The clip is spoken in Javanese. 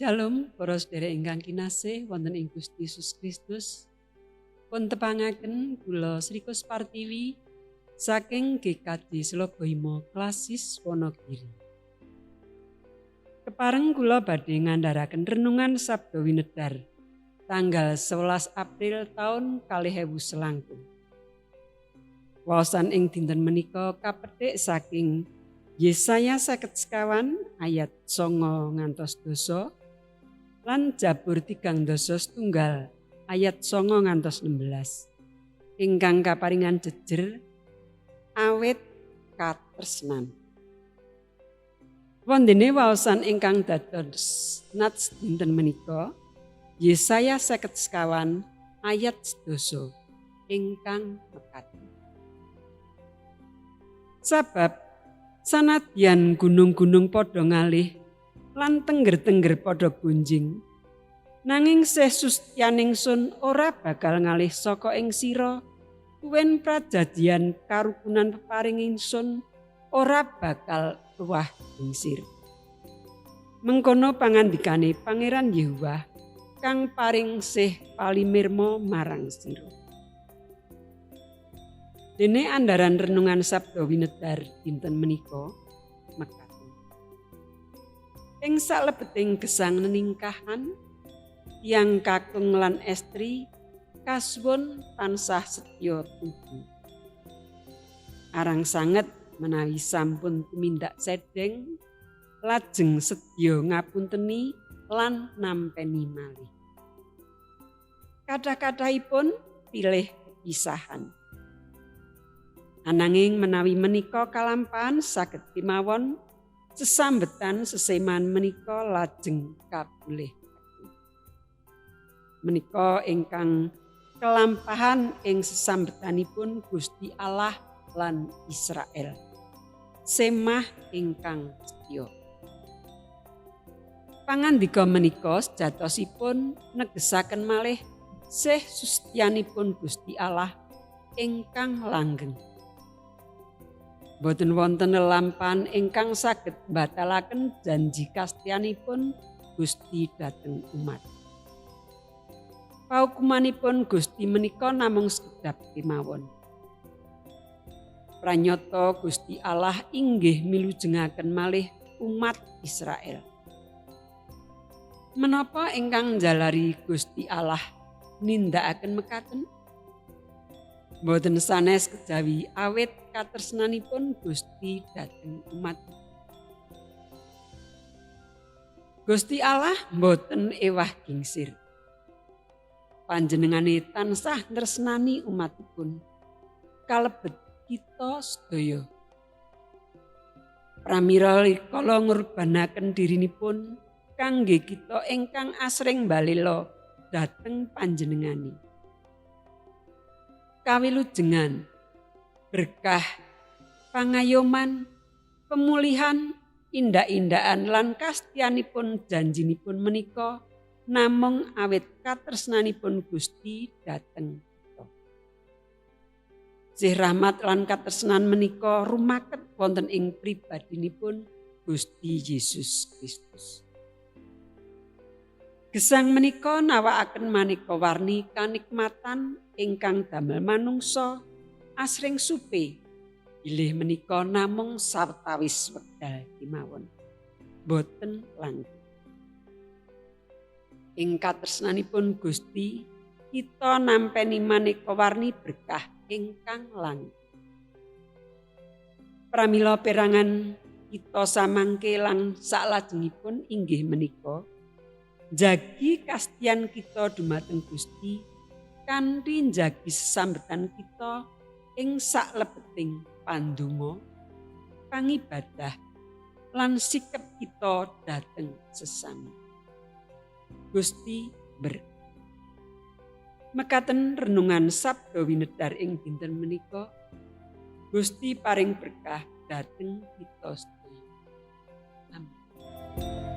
Shalom para sedherek ingkang kinasih wonten ing Gusti Yesus Kristus. Pun tepangaken kula Sri Kuspartiwi saking GKJ Slogohimo Klasis Wonogiri. Kepareng kula badhe ngandharaken renungan Sabda Winedar tanggal 11 April taun 2000 selangkung. Waosan ing dinten menika kapethik saking Yesaya 54 ayat 9 ngantos 10 lan Jabur 31 ayat 9 ngantos 16 ingkang kaparingan jejer awit katresnan. Wondene waosan ingkang dados nats dinten menika Yesaya 54 ayat 10 ingkang mekaten. Sabab sanadyan gunung-gunung padha ngalih lan tengger-tengger padha gunjing, nanging sih sustyaning sun ora bakal ngalih saka ing sira, tuwin prajanjian karukunan peparing ingsun ora bakal luwah gingsir. Mengkono pangandikane Pangeran Yehuwah kang paring sih palimirma marang sira. Dene andaran renungan Sabda Winedar dinten menika mekaten. Ing salebeting gesang neningkahan, tiyang kakung lan estri kasuwun tansah setya tuhu. Arang sanget menawi sampun tumindak sedeng, lajeng sedya ngapunteni lan nampeni malih. Kathah-kathahipun pilih pisahan. Ananging menawi menika kalampahan saged kemawon sesambetan seseman menika lajeng kabulih. Menika ingkang kelampahan ing sesambetanipun Gusti Allah lan Israel. Semah ingkang setya. Pangandika menika sejatosipun negesaken malih sih sustyanipun Gusti Allah ingkang langgeng. Boten wonten lelampahan ingkang saged mbatalaken janji kastyanipun Gusti dhateng umat. Paukumanipun Gusti menika namung sekedhap kemawon. Pranyata Gusti Allah inggih milujengaken malih umat Israel. Menapa ingkang njalari Gusti Allah nindakaken mekaten? Boten sanes kejawi awit katresnanipun Gusti dhateng umat. Gusti Allah boten ewah gingsir. Panjenengane tansah tresnani umatipun, kalebet kita sedaya. Pramila rikala ngurbanaken dirinipun kangge kita ingkang asring balela dhateng panjenengane. Kawilujengan, berkah, pangayoman, pemulihan, indak-indakan lan kastyanipun janjinipun menika namung awit katresnanipun Gusti dhateng kita. Sih rahmat lan katresnan menika rumaket wonten ing pribadinipun Gusti Yesus Kristus. Gesang menika nawakaken maneka warni kanikmatan ingkang damel manungsa asring supe bilih menika namung sawetawis wekdal kemawon, boten langgeng. Ing katresnanipun Gusti kita nampeni maneka warni berkah ingkang langgeng. Pramila perangan kita samangke lan saklajengipun inggih menika njagi kastyan kita dumateng Gusti kanthi njagi sesambetan kita ing saklebeting pandonga, pangibadah lan sikep kita dhateng sesami. Gusti ber. Mekaten renungan Sabda Winedar ing dinten menika. Gusti paring berkah dhateng kita sedaya. Amin.